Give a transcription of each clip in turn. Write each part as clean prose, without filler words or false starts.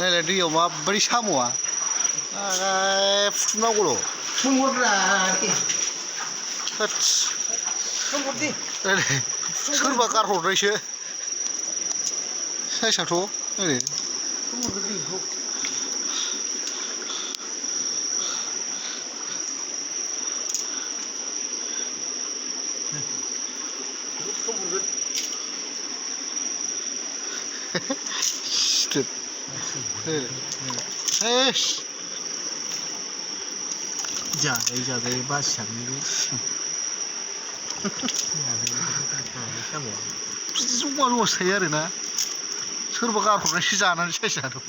नायलाय दैयाव माबोरै साम'आ फुथुमनांगौल' सोंहरब्रा थोस सोंहरदे सोरबा गारहरनायसो साइसआथ' ओरै सोंहरदो दैखौ सोंहरगोन सिथोब हेस जाजायो बासिजागोन बिदि जमा जमासो थायो आरोना सोरबा गारहरनायसो जानानै साइसआथ'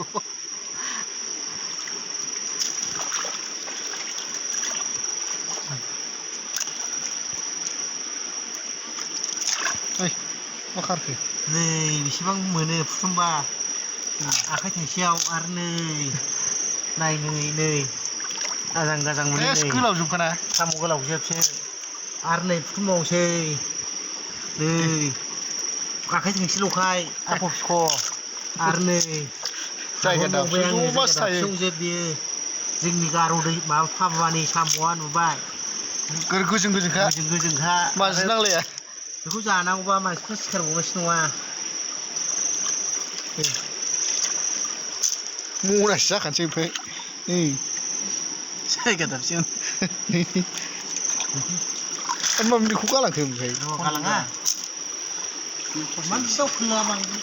मा खारखो नै बेसेबां मोनो फुथुमबा आखाइ थाइसेयाव आरो नै नै आजां गाजां मोनो नै गोलाव जोबखाना साम' गोलाव जोबसो आरो नै फुथुमबावनोसै नै आखाइ थाइसेल'खाय आख' फिख' आरो नै जायगा दाबसे ज'मासो थायो जोब बियो जोंनि गार' दै माबा फाबुवानि साम'आ नुबाय गोजोंखा गोजोंखा मानजि नांलाया बेखौ जानांगौबा मानसिफ्रा सिखारबावनोसो नङा मनासो जाखानोसै ओमफ्राय जायगा दाबसेयाव मानो बेखौ गालांखो ओमफ्राय गालाङा मानसि दावखोला बांद्राय